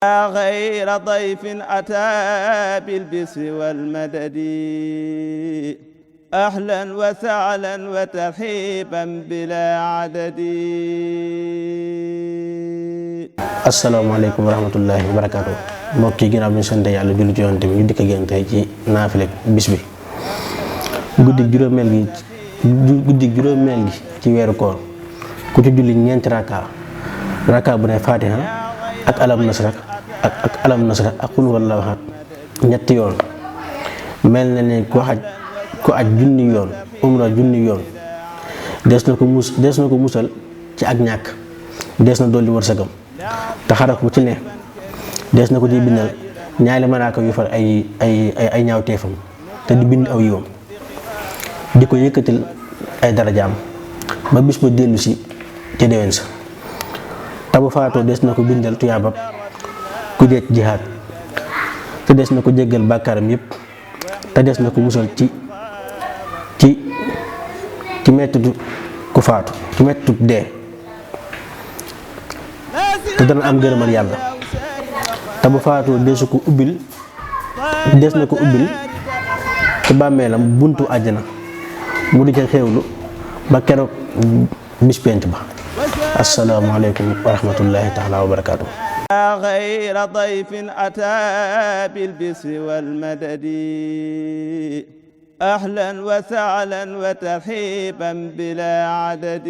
غير ضيف أتى بالبسر والمدد أهلا وسهلا وترحيبا بلا عدد. asalaamaaleykum wa rahmatullahi wa barakaatu. mbokk yi ginnaaw bi ñu sant yàlla julli ci Yonent bi ñu dikk génn tey ci naafile bis bi guddig juróomeel gi ci weeru koor ku ci julli ñeenti raka bu ne fatiha ak alam nasra ak xul wallaahu ahad ñetti yoon mel na ne ku aj junni yoon umra junni yoon des na ko musal ci ak ñàkk, des na dolli wërsëgam te xaraf bu ci ne des na ko di bindal ñaari malaaka yu far ay ñaawteefam te di bind aw yiwam di ko yëkkatil ay darajaam ba bis ba dellu si ca déwén sa te bu faatoo des na ko bindal tuyaabab ku dee ci jihaad te des na ko jéggal bàkkaaram yépp te des na ko musal ci mettitu ku faatu ci mettitu dee te dana am ngërëmal yàlla te bu faatoo des na ko ubbil ci bàmmeelam buntu àjjana mu di ca xéewlu ba keroog bis penc ba. asalaamaaleykum wa rahmatullahi taala wa barakaatu. غير ضيف أتى بالبسر والمدد أهلا وسهلا وترحيبا بلا عدد.